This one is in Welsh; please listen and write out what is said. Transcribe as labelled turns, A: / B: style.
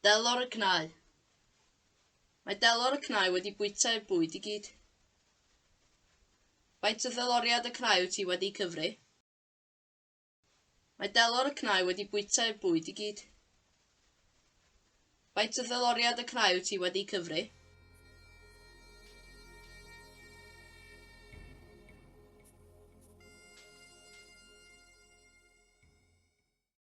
A: Delor y cnau. Mae delor y cnau wedi bwytau'r bwyd i gyd. Faint o ddeloriad y cnau wyt ti wedi cyfri? Mae delor y cnau wedi bwytau'r bwyd i gyd. Faint o ddeloriad y cnau wyt ti wedi cyfri?